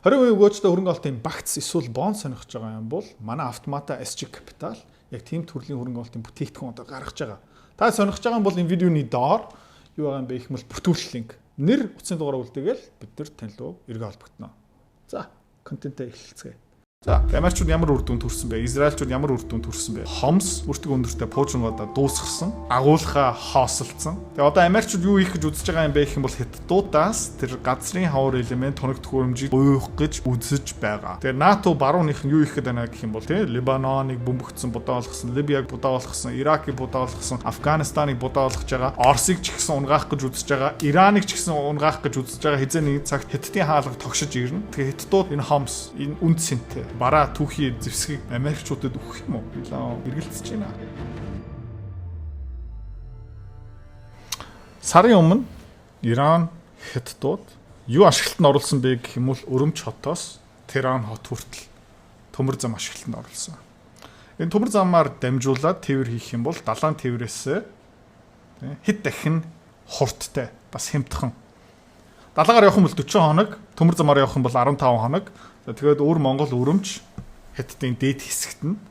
20% өгөөжтэй хөрөнгө оруулалтын багц эсвэл бонус сонирхож байгаа юм бол манай Автомата SG Capital яг тийм төрлийн хөрөнгө оруулалтын бүтээгдэхүүн одоо гаргаж байгаа. Та сонирхож байгаа юм бол энэ видеоны доор юу байгаа юм бэ гэх юм бол бүртгүүлэх линк. Нэр, утасны дугаар үлдээгээл бид нар тань руу эргээ холбогдоно. За, контентээ эхэлцгээе. За, Америкчууд ямар үр дүнд хүрсэн бэ? Израильчууд ямар үр дүнд хүрсэн бэ? Хомс бүртгэг өндөртэй пуужингуудаа дуусгасан, агуулхаа хоосолцсон. Тэгээ одоо Америкчууд юу хийх гэж үзэж байгаа юм бэ гэх юм бол хятадуудаас тэр газрын ховор элемент тоног төхөөрөмжийг гуйх гэж үзэж байгаа. Тэгээ НАТО барууных нь юу хийх гээд байна гэх юм бол тий Либаноныг бөмбөгдсөн, будаа болгосон, Либияг будаа болгосон, Иракийг будаа болгосон, Афганистаныг будаа болгож байгаа, Оросыг ч гэсэн унгаах гэж үзэж байгаа, Ираныг ч гэсэн унгаах гэж үзэж байгаа. Хэзээ нэг цагт хятадын хаалга тогшиж ирнэ. Тэгээ хятадууд энэ Хомс, энэ үнд сэнтэй бараа түүхий зэвсгийг Америкчуудад өгөх юм уу? Билээ эргэлзэж байна. Сарын өмнө Иран хятадууд юу ашиглалтанд оруулсан бэ гэх юм бол Өрөмч хотоос Теран хот хүртэл төмөр зам ашиглалтанд оруулсан. Энэ төмөр замаар дамжуулаад тээвэр хийх юм бол далайн тээврээс хэд дахин хурдтай, бас хямдхан. Далаагаар явах юм бол 40 хоног, төмөр замаар явах юм бол 15 хоног. За, тэгээд өвөр Монгол Өрөмч хятадын дээд хэсэгт нь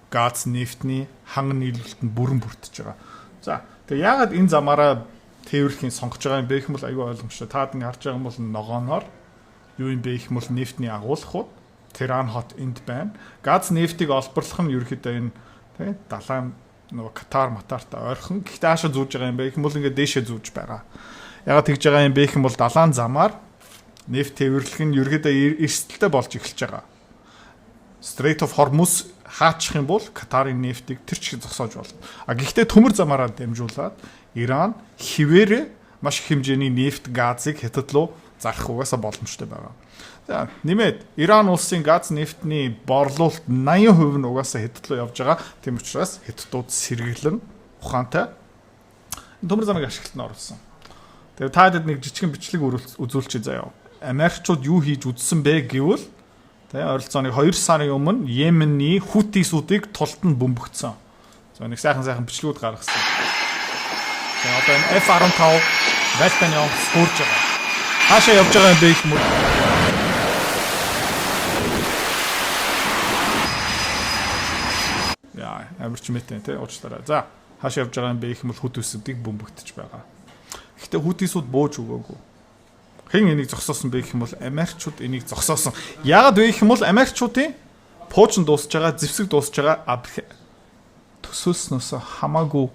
газ, нефтний ханган нийлүүлэлт нь бүрэн бүрдэж байгаа. За, тэгээ яагаад энэ замаараа тээвэрлэхийг сонгож байгаа юм бэ гэх юм бол аюу ойлгомжтой. Та ингэ харж байгаа юм бол ногооноор юу юм бэ гэх юм бол нефтний агуулгууд Теран хот энд байна. Газ, нефтийг олборлох нь ерөөхдөө энэ тий далайн нөгөө Катар Матартай ойрхон. Гэхдээ хаашаа зүүж байгаа юм бэ гэх юм бол ингээд дээшээ зүүж байгаа. Ягаад тэгж байгаа юм бэ гэх юм бол далайн замаар нефт тээвэрлэх нь ерөөхдөө эрсдэлтэй болж эхэлж байгаа. Strait of Hormuz хаачих юм бол Катарын нефтийг тэр чиг зогсоож болно. А гэхдээ төмөр замаараа дамжуулаад Иран хിവэрэ маш их хэмжээний нефт, газыг хятад руу зарах угаасаа боломжтой байгаа. За, нэмээд Иран улсын газ, нефтний борлуулалт 80% нь угаасаа хятад руу явж байгаа. Тийм учраас хятадууд сэргэлэн ухаантай төмөр замыг ашиглалтанд оруулсан. Тэгээ та хэд нэг жижигхэн бичлэг үзүүлчихье заяа. Америкчууд юу хийж үзсэн бэ гэвэл тэ ойролцоогоо 2 сарын өмнө Йеменний Хутисүүдийг тулд нь бөмбөгдсөн. За, нэг сайхан сайхан бичлэгүүд гаргасан. Тэгээ одоо энэ F-15 Вальтаны онгоц хөөрж байгаа. Хаашаа явж байгаа юм бэ гэх юм бол яа, амар ч мэтэй тэ уучлаарай. За, хаашаа явж байгаа юм бэ гэх юм бол Хутисүүдийг бөмбөгдөж байгаа. Гэхдээ Хутисүүд бууж өгөөгүй. Хэн энийг зогсоосон бэ гэх юм бол Америкчууд энийг зогсоосон. Яагаад вэ гэх юм бол Америкчуудын пуучин дуусж байгаа, зэвсэг дуусж байгаа, төсөөлснөөс хамаагүй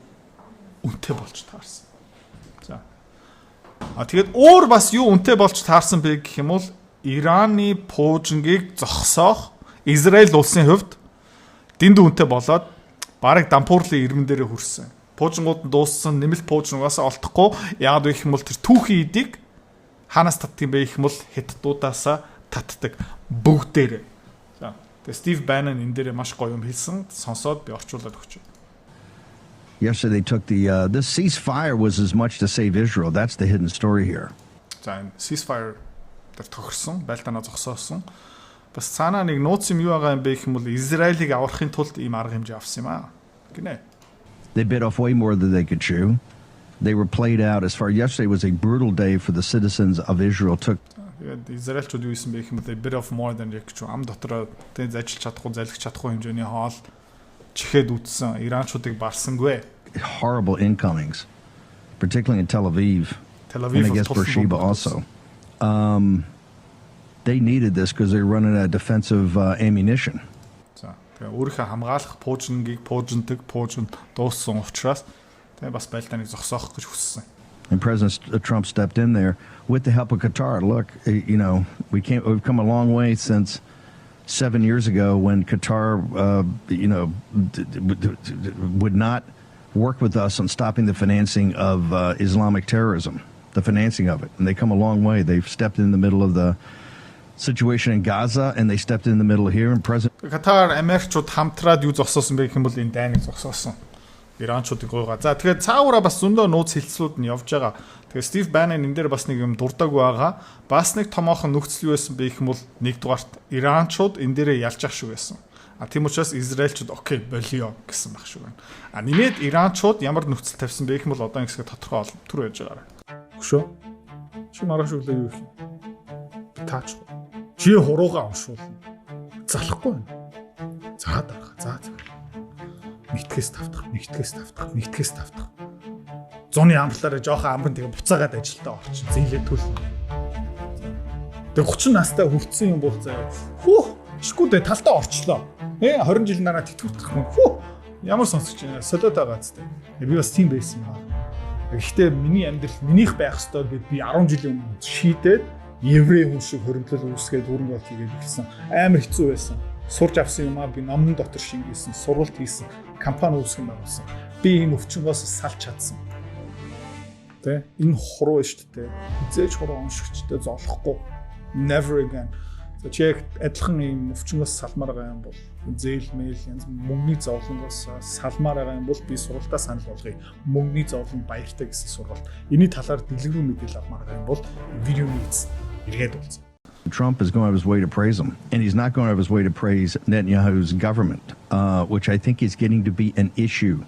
үнэтэй болж таарсан. За. А тэгээд өөр бас юу үнэтэй болж таарсан бэ гэх юм бол Ираны пуужингийг зогсоох Израиль улсын хувьд дэндүү үнэтэй болоод бараг дампуурлын ирмэн дээрээ хүрсэн. Пуужингууд нь дууссан, нэмэлт пуужин угаасаа олдохгүй. Яагаад вэ гэх юм бол тэр түүхийн эдийг хаанаас татдаг юм бэ гэх юм бол хятадуудаасаа татдаг бүгдээрээ. За. Тэгээ Стив Баннон энэ дээрээ маш гоё юм хэлсэн. Сонсоод би орчуулад өгч. Yesterday they took the this ceasefire was as much to save Israel. That's the hidden story here. За, энэ ceasefire дээр тохирсон, байлдаанаа зогсоосон. Бас цаанаа нэг нууц юм юу байгаа юм бэ гэх юм бол Израилийг аврахын тулд ийм арга хэмжээ авсан юм аа. Гинэ. They bit off way more than they could chew. They were played out as far yesterday was a brutal day for the citizens of Israel. Took Тэгээд Израильчууд юу хийсэн бэ гэх юм бол bit off more than гэж ам дотроо тэг ажиллаж чадахгүй, залгих чадахгүй хэмжээний хоол чихээд үтсэн. Иранчуудыг барсангүй. Horrible incomings, particularly in Tel Aviv. Tel Aviv and I guess Beersheba also. They needed this because they were running out of defensive ammunition. За, тэгээ өөрийнхөө хамгаалах пуужингийг пуужиндаг пуужин дууссан учраас тэгээ бас байлдааныг зогсоох гэж хүссэн. And President Trump stepped in there with the help of Qatar. Look, we can't. We've come a long way since 7 years ago when Qatar, would not work with us on stopping the financing of Islamic terrorism, the financing of it. And they come a long way. They've stepped in the middle of the situation in Gaza, and they stepped in the middle here. And President Катар, Америкчууд хамтраад юу зогсоосон бэ гэх юм бол энэ дайныг зогсоосон. Иранчуудыг гуйгаа. За, тэгэхээр цаагаараа бас зөндөө нууц хэлцлүүд нь явж байгаа. Тэгэхээр Стив Баннон энэ дээр бас нэг юм дурдаагүй байгаа. Бас нэг томоохон нөхцөл юу байсан бэ гэх юм бол нэгдүгээрт Иранчууд энэ дээрээ ялж ах шиг байсан. А тийм учраас Израильчууд okay, болио гэсэн байх шиг байна. А нэмээд Иранчууд ямар нөхцөл тавьсан бэ гэх юм бол одоо ингэ тодорхой олон төр байж байгаа. Хөшөө. Чи маргааш өглөө юу их юм? Таач. Чи хуруугаа уншуулна. Залахгүй байна. За, дарга, за. Нэгтгэс тавтах, нэгтгэс тавтах, нэгтгэс тавтах. Зуны амрлаараа жоохон амран, тэгээ буцаагаад ажилдаа орчин. Зээлээ төлнө. Тэгээ 30 настай хүртсэн юм бол заяа. Хүү, шгүй дээ, талтаа орчлоо. 20 жилийн дараа тэтгэврт гарах юм. Хүү, ямар сонсож байна. Солиод байгаа зү. Би бас тийм байсан юм аа. Гэхдээ миний амьдрал минийх байх ёстой гэд би 10 жилийн өмнө шийдээд, еврей хүн шиг хоригдлол үүсгээд, хөрөнгө оруулалт хийгээд эхэлсэн. Амар хэцүү байсан. Сурж авсан юм аа би номон дотор шингээсэн, сургалт хийсэн, компани үүсгэн байгуулсан. Би энэ өвчнгөөс салж чадсан. Тэ? Энэ хуруу шүү дээ. Хэзээ ч хуруу уншигчтай золохгүй. Never again. За, чи яг адилхан ийм өвчнгөөс салмаар байгаа юм бол, зээл мэйл, янз мөнгөний зовлонгоос салмаар байгаа юм бол би сургалтаа санал болгоё. Мөнгөний зовлон баяртай гэсэн сургалт. Энэний талаар дэлгэрэнгүй мэдээлэл авмаар байгаа юм бол видеоны эц эргээд уулзъя. Trump is going out of his way to praise him, and he's not going out of his way to praise Netanyahu's government, which I think is getting to be an issue.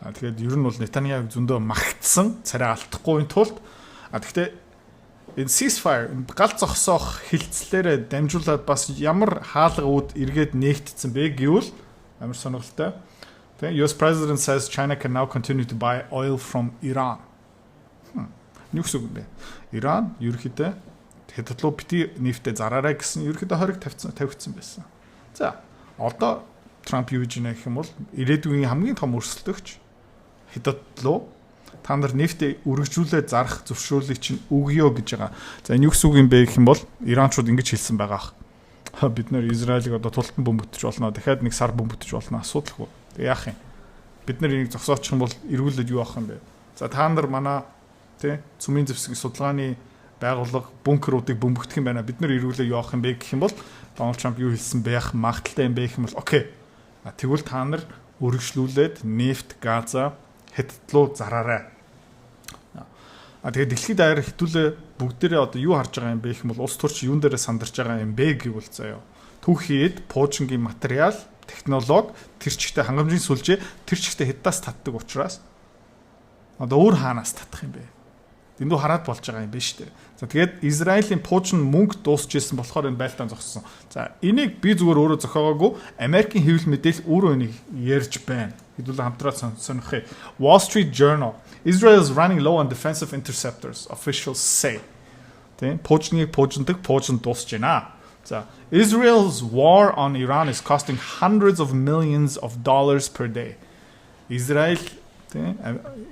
А тэгэхээр ер нь бол Нетаньяхуг зөндөө магтсан, царай алдахгүй тулд. А тэгвэл энэ ceasefire, гал зогсоох хэлцлээрээ дамжуулаад бас ямар хаалга үүд эргээд нээгдсэн бэ гэвэл амар сонирхолтой. Тэгээ US President says China can now continue to buy oil from Iran. Юу гэсэн үг юм бэ? Иран ерөөхдөө Хятад руу бити нефтээ зараарай гэсэн ерөөхдөө хориг тавьсан тавигдсан байсан. За, одоо Трамп юу гэж нэ гэх юм бол ирээдүйн хамгийн том өрсөлдөгч Хятад руу та нар нефтээ үргэлжлүүлээ зарах зөвшөөрлийг чинь өгөө гэж байгаа. За, энэ юу гэсэн үг юм бэ гэх юм бол Иранчууд ингэж хэлсэн байгаа. Бид нэр Израилийг одоо тултан бөмбөгдөж болно. Дахиад нэг сар бөмбөгдөж болно. Асуудалгүй. Тэг яах юм? Бид нар энийг зогсоочих юм бол эргүүлээд юу авах юм бэ? За, та нар манай тий цөмийн зэвсэг, судалгааны байгууллага, бункеруудыг бөмбөгдөх юм байна. Бид нар эргүүлээ юу авах юм бэ гэх юм бол Дональд Трамп юу хэлсэн байх магадлалтай юм бэ гэх юм бол okay. Тэгвэл та нар өргөжлүүлээд нефт, газа Хятад руу зараарай. А тэгээд дэлхийд даяар хэдүүлээ бүгдээрээ одоо юу харж байгаа юм бэ гэх юм бол улс төрч юун дээрээ сандарч байгаа юм бэ гэвэл заяа. Түүхийд пуужингийн материал, технологи, тэр чигтээ хангамжийн сүлжээ, тэр чигтээ Хятадаас татдаг учраас одоо өөр хаанаас татах юм бэ? Дэндүү хараад болж байгаа юм биш үү? За, тэгээд Израилийн пуужин мөнгө дуусч ирсэн болохоор энэ байлдаан зогссон. За, энийг би зүгээр өөрөө зохиогоогүй, Америкийн хэвлэл мэдээлэл өөрөө энийг ярьж байна. Хэдүүлээ хамтраад сонирхъя. Wall Street Journal: Israel is running low on defensive interceptors, officials say. Тийм, пуужныг пуужиндаг пуужин дуусч байна. За, Israel's war on Iran is costing hundreds of millions of dollars per day. Израиль тийм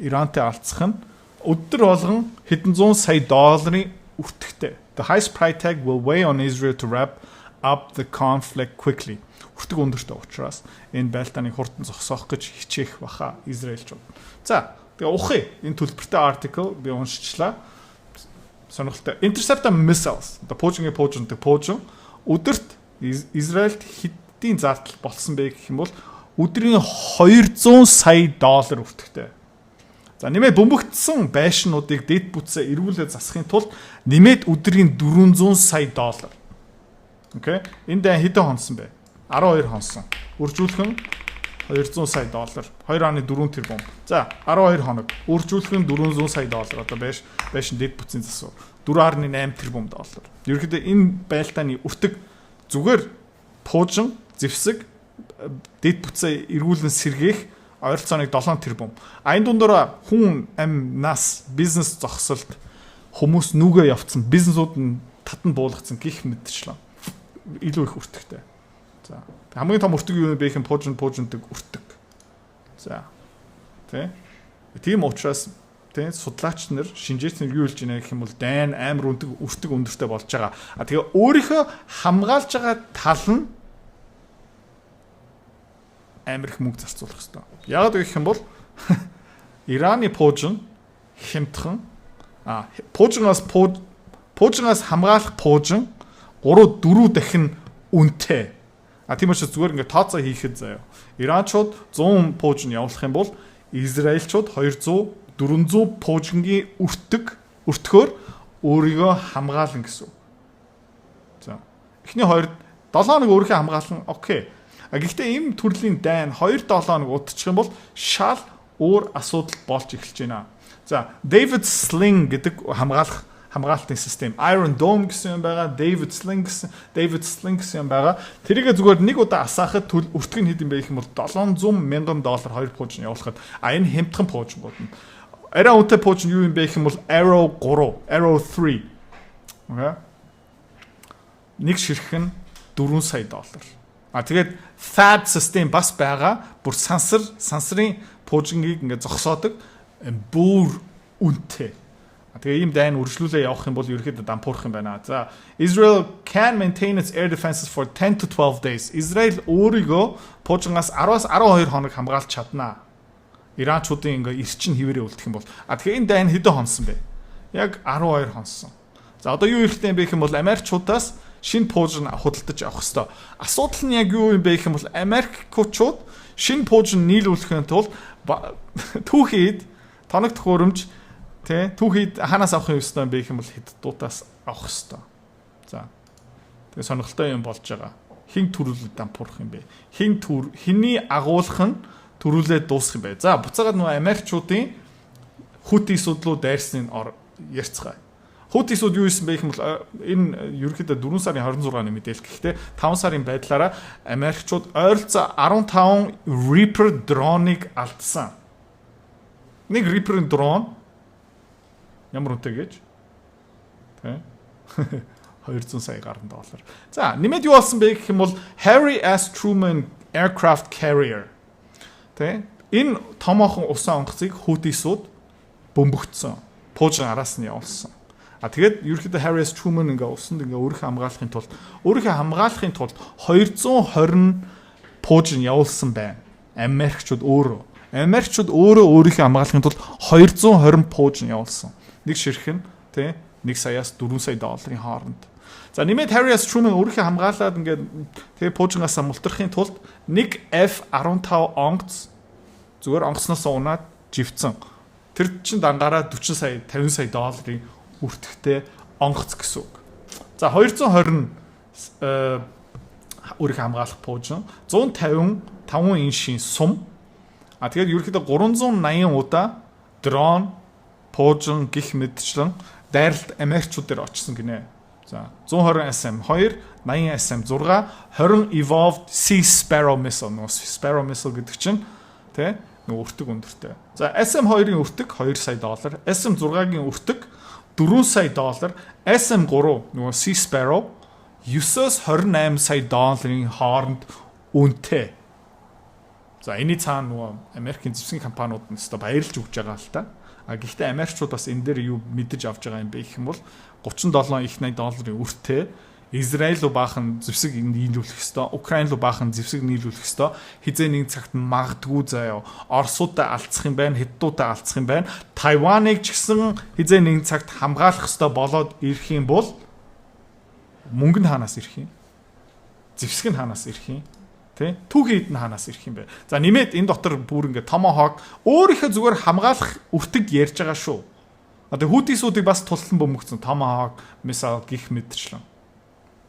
Ирантай алцах нь өдөр болгон хэдэн зуун сая долларын өртөгтэй. The highest price tag will weigh on Israel to wrap up the conflict quickly. Өртөг өндөртэй учраас энэ байлдааныг хурдан зогсоох гэж хичээх баха Израильчууд. За, тэгээ ухъя. Энэ төлбөртэй article би уншчихлаа. Сонирхолтой. Interceptor missiles. Одоо пуужингийн пуужиндаг пуужин өдөрт Израильд хэдийн зардал болсон бэ гэх юм бол өдрийн 200 сая доллар өртөгтэй. За, нэмээд бөмбөгдсөн байшинуудыг дэд бүтсээ эргүүлээ засахын тулд нэмээд өдрийн 400 сая доллар. Okay. Энэ дан хэдэн хонсон бэ? 12 хонсон. Үржүүлхэн 200 сая доллар. 2.4 тэрбум. За, 12 хоног. Үржүүлэх нь 400 сая доллар. Одоо байшин дэд бүтцийн засвар 4.8 тэрбум доллар. Ерөнхийдөө энэ байлдааны өртөг зүгээр пуужин, зэвсэг, дэд бүтцээ эргүүлэн сэргээх ойролцоогоо 7 тэрбум. А энэ дундаар хүн ам нас, бизнес зогсолт, хүмүүс нүгэ явцсан, бизнесүүд нь татан буулгацсан гих мэтчлэн илүү их өртөгтэй. За. Хамгийн том өртөг юу вэ гэх юм, пуужин пуужиндаг өртөг. За. Тэ? Тийм учраас тэ судлаач нар, шинжээч нар юу хэлж байна гэх юм бол дайн амар өндөг өртөг өндөртэй болж байгаа. А тэгээ өөрийнхөө хамгаалж байгаа тал нь амар их мөнгө зарцуулах хэрэгтэй. Яг гэх юм бол Ираны пуужин хямдхан, а пуужингаас хамгаалах пуужин 3 4 дахин үнэтэй. А тийм учраас зүгээр ингээд тооцоо хийхэд заяа. Иранчууд 100 пуужин явуулах юм бол Израильчууд 200 400 пуужингийн өртөг өртөхөөр өөрийгөө хамгаална гэсэн. За. Эхний 2 7 хоног өөрийнхөө хамгаалан okay. А гэхдээ ийм төрлийн дайн 2 7 хоног удчих юм бол шал өөр асуудал болж эхэлж байна. За, David Sling гэдэг хамгаалах Хамгаалтын систем Iron Dome гэсэн юм байгаа, David Sling гэсэн, David Sling гэсэн юм байгаа. Тэрийгэ зүгээр нэг удаа асаахад өртөг нь хэд юм бэ гэх юм бол 700 мянган доллар хоёр пуужин явуулахад. А энэ хямдхан пуужингууд нь. Арай үнэтэй пуужин юу юм бэ гэх юм бол Arrow 3, Arrow 3. Okay. Нэг ширхэг нь 4 сая доллар. А тэгээд THAAD систем бас байгаа. Бүр сансрын пуужингийг ингээд зогсоодог, бүр үнэтэй. Тэгээ ийм дайн үргэлжлүүлээ явах юм бол ерөөхдөө дампуурах юм байна. За, Israel can maintain its air defenses for 10 to 12 days. Израиль өөрийгөө пуужингаас 10-аас 12 хоног хамгаалж чаднаа. Иранчуудын ингээ эрчин хэвээрээ үлдэх юм бол. А тэгэхээр энэ дайн хэдэн хонсон бэ? Яг 12 хонсон. За, одоо юу хэрэгтэй юм бэ гэх юм бол Америкчуудаас шинэ пуужин худалдаж авах хэрэгтэй. Асуудал нь яг юу юм бэ гэх юм бол Америкчууд шинэ пуужин нийлүүлэхийн тулд түүхийд тоног төхөөрөмж, тий, түүхийд хаанаас авах юм бэ гэх юм бол хятадуудаас авах хэрэгтэй. За. Тэгээ сонирхолтой юм болж байгаа. Хэн түрүүлээд дампуурах юм бэ? Хэн түр хэний агуулах нь түрүүлээд дуусах юм бэ? За, буцаагаад нөгөө Америкчуудын Хутисууд руу дайрсныг ярьцгаая. Хутисууд юу хийсэн бэ гэх юм бол энэ ерөнхийдөө 4 сарын 26-ны мэдээлэл. Гэхдээ 5 сарын байдлаараа Америкчууд ойролцоо 15 Reaper дроныг алдсан. Нэг Reaper-ийн дрон ямар үнэтэй гэж? Тэ? 200 сая гаруй доллар. За, нэмээд юу болсон бэ гэх юм бол Harry S Truman aircraft carrier. Тэ? Энэ томоохон усан онгоцыг Хутисууд бөмбөгдсөн. Пуужин араас нь явуулсан. А тэгээд ерөнхийдөө Harry S Truman ингээ усанд ингээ өөрийнхөө хамгаалахын тулд 220 пуужин явуулсан байна. Америкчууд өөрөө. Америкчууд өөрөө өөрийнхөө хамгаалахын тулд 220 пуужин явуулсан. Нэг ширхэг нь, тий, 1 саяас 4 сая долларын хооронд. За, нэмээд Harry S Truman өөрийнхөө хамгаалаад ингээд тэгээ пуужингаас мултрахын тулд нэг F-15 онгоц зүгээр онгоцноос унаад живцэн. Тэр чин дангаараа 40 сая, 50 сая долларын өртөгтэй онгоц гэсэн үг. За, 220 өөрийнхөө хамгаалах пуужин, 155 иншийн сум. А тэгээд ерөнхийдөө 380 удаа дрон, пуужин гих мэтчлэн дайралт Америкчууд дээр очсон гинэ. За, 120 SM2, 80 SM6, 20 Evolved Sea Sparrow missile. Нөгөө Sparrow missile гэдэг чинь, тий, нөгөө өртөг өндөртэй. За, SM2-ын өртөг 2 сая доллар, SM6-гийн өртөг 4 сая доллар, SM3 нөгөө Sea Sparrow 9-оос 28 сая долларын хооронд үнэтэй. За, энэний цаана нөгөө Америкийн зэвсгийн компаниуд нь өстой баярлж өгч байгаа л та. А гэхдээ Америкчууд бас энэ дээр юу мэдэж авч байгаа юм бэ гэх юм бол 37 их 80 долларын өртөө Израиль руу баахан зэвсэг нийлүүлэх хэвээр, Украин руу баахан зэвсэг нийлүүлэх хэвээр. Хизээ нэг цагт магадгүй заяа Оросуудаа алдсах юм байна, Хятадуудаа алдсах юм байна. Тайваныг ч гэсэн хизээ нэг цагт хамгаалах хэвээр болоод ирэх юм бол мөнгө нь хаанаас ирэх юм? Зэвсэг нь хаанаас ирэх юм? Тэ? Түүхий эд нь хаанаас ирэх юм бэ? За, нэмээд энэ дотор бүр ингээ Tomahawk өөрийнхөө зүгээр хамгаалах өртөг ярьж байгаа шүү. А тэгээ Хутисуудыг бас туллан бөмбөгцөн Tomahawk missile гих мэтчлэн.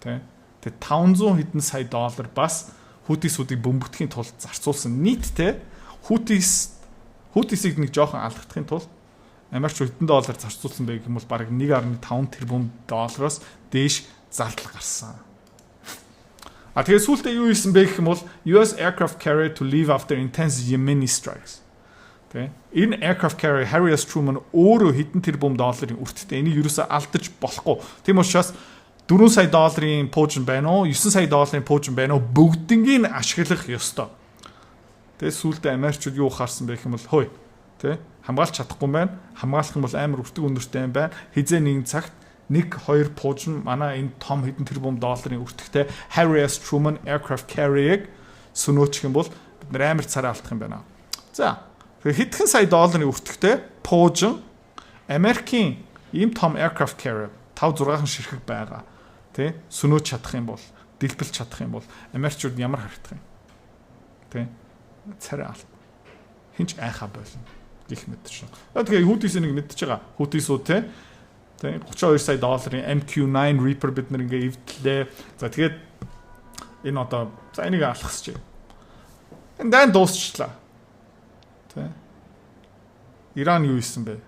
Тэ. Тэгээ 500 хэдэн сая доллар бас Хутисуудыг бөмбөгдөхийн тулд зарцуулсан. Нийтдээ Хутисыг нэг жоохон алгадахын тулд Америкч хэдэн доллар зарцуулсан бэ гэх юм бол бараг 1.5 тэрбум доллароос дээш зардал гарсан. А тэгээ сүүлдээ юу хийсэн бэ гэх юм бол US aircraft carrier to leave after intense Yemeni strikes. Тэ. Энэ aircraft carrier Harry S Truman өөрөө хэдэн тэрбум долларын өртөлтэй. Энийг ерөөсөө алдаж болохгүй. Тийм учраас 4 сая долларын пуужин байна уу, 9 сая долларын пуужин байна уу, бүгднийг ашиглах ёстой. Тэгээ сүүлдээ Америкчууд юу харсан бэ гэх юм бол хөөе, тэ, хамгаалж чадахгүй юм байна. Хамгаалах юм бол амар өртөг өндөртэй юм байна. Хизээ нэгэн цагт нэг хоёр пуужин манай энэ том хэдэн тэрбум долларын өртөгтэй Harry S Truman aircraft carrier-ыг сөнөөчих юм бол бид нар амар царай алдах юм байна. За, тэгэхээр хэдхэн сая долларын өртөгтэй пуужин, Америкийн ийм том aircraft carrier 5 6 ширхэг байгаа. Тэ, сөнөөч чадах юм бол, дэлбэлж чадах юм бол Америкчууд ямар харагдах юм? Тэ, царай алт. Хинч айхаа болно гэх мэт чинь. Тэгээ Хутис нэг мэдчихэж байгаа. Хутисууд, тэ, 32 сая долларын MQ9 Reaper бид нар ингээ эвдлээ. За, тэгээд энэ одоо за энийг алхасч. Энэ дайн дуусчлаа. Тэ. Иран юу хийсэн бэ?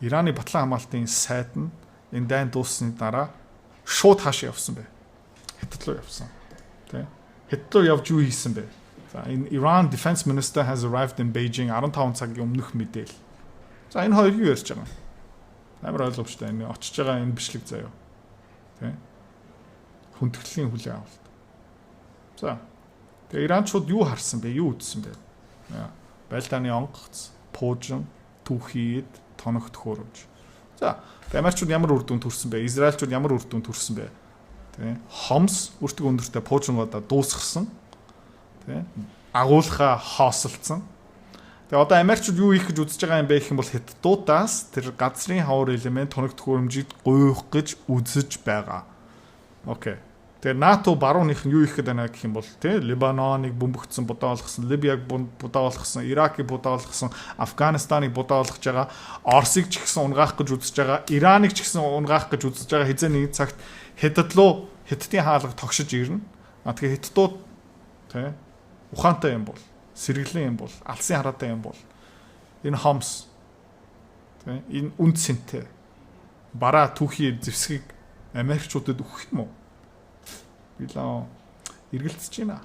Ираны батлан хамгаалтын сайд нь Энэ дайн дууссаны дараа шууд хаашаа явсан бэ? Хятад руу явсан. Тэ? Хятад руу явж юу хийсэн бэ? За, энэ Iran Defense Minister has arrived in Beijing, 15 цагийн өмнөх мэдээлэл. За, энэ хоёр юу ярьж байгаа юм? Амар ойлгомжтой, энэ очиж байгаа энэ бичлэг заяа. Тэ? Хүндэтгэлийн хүлээн авалт. За. Тэгээ Иранчууд юу харсан бэ? Юу үзсэн бэ? Байлдааны онгоц, пуужин, түүхийд, тоног төхөөрөмж. За, тэгээ Америкчууд ямар үр дүн төрсөн бэ? Израильчууд ямар үр дүн төрсөн бэ? Тэ? Хомс өртөг өндөртэй пуужингуудаа дуусгасан. Тэ? Агуулхаа хоосолцсон. Тэгээ одоо Америкчууд юу хийх гэж үзэж байгаа юм бэ гэх юм бол хятадуудаас тэр газрын ховор элемент, тоног төхөөрөмжийг гуйх гэж үзэж байгаа. Окей. Тэгээ НАТО барууных нь юу хийх гээд байна гэх юм бол, тий, Либаноныг бөмбөгцсөн, будаа болгосон, Либияг будаа болгосон, Иракийг будаа болгосон, Афганистаныг будаа болгож байгаа, Оросыг ч гэсэн унгаах гэж үзэж байгаа, Ираныг ч гэсэн унгаах гэж үзэж байгаа. Хэзээ нэг цагт Хятад руу Хятадын хаалга тогшиж ирнэ. А тэгээ Хятадууд, тий, ухаантай юм бол, сэргэлэн юм бол, алсын хараатай юм бол энэ хомс, тий, энэ үн цэнтэй бараа түүхий зэвсгийг Америкчуудад өгөх юм уу? Билээ эргэлзэж байна.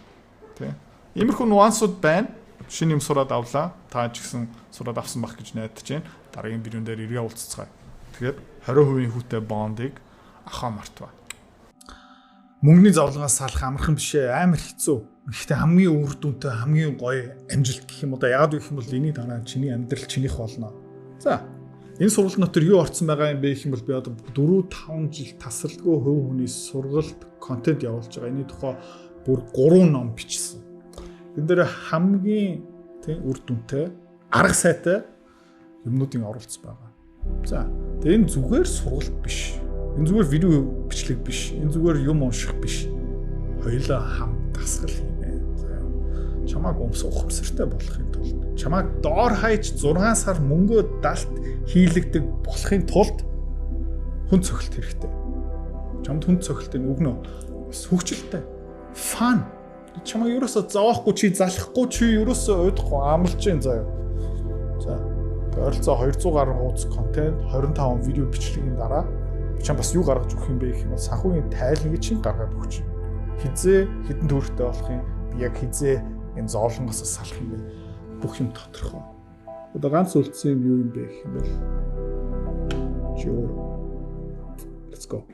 Тэ. Иймэрхүү нюансууд байна. Шинэ юм сураад авлаа. Та ч гэсэн сураад авсан байх гэж найдаж байна. Дараагийн видеон дээр эргээ уулзцгаая. Тэгээд 20% хүүтэй бондыг авахаа мартваа. Мөнгөний зовлонгоос салах амархан биш ээ, амар хэцүү. Гэхдээ хамгийн үр дүнтэй, хамгийн гоё амжилт гэх юм уу да. Яагаад гэх юм бол энэний дараа чиний амьдрал чинийх болно. За, энэ сургалт дотор юу орсон байгаа юм бэ гэх юм бол би одоо 4 5 жил тасралтгүй хувь хүний сургалт контент явуулж байгаа. Энэний тухай бүр 3 ном бичсэн. Энэ дээр хамгийн, тийм, үр дүнтэй, арга сайтай юмнуудын оролцсон байгаа. За, тэгээ энэ зүгээр сургалт биш. Энэ зүгээр видео бичлэг биш. Энэ зүгээр юм унших биш. Хоёулаа хамт дасгал хийнэ. За, чамааг ухамсартай болохын тулд, чамааг доор хаяж 6 сар мөнгөө далд хийлэгдэг болохын тулд хүн цохилт хэрэгтэй. Чамд хүн цохилтыг өгнө. Бас хөгжилтэй. Fun. Чамайг ерөөсөө зовоохгүй, чи залахгүй, чи ерөөсөө уйдахгүй, амлж гин заяа. За. Ойролцоо 200 гаруй хуудас контент, 25 видео бичлэгийн дараа чам бас юу гаргаж өгөх юм бэ гэх юм бол санхүүгийн тайлангийг чинь гаргаад өгч. Хэзээ хэдэн төгрөгтэй болох юм, би яг хэзээ энэ зовлонгоос салах юм бэ? Бүх юм тодорхой. Одоо ганц үлдсэн юм юу юм бэ гэх юм бол чи өөр. Let's go.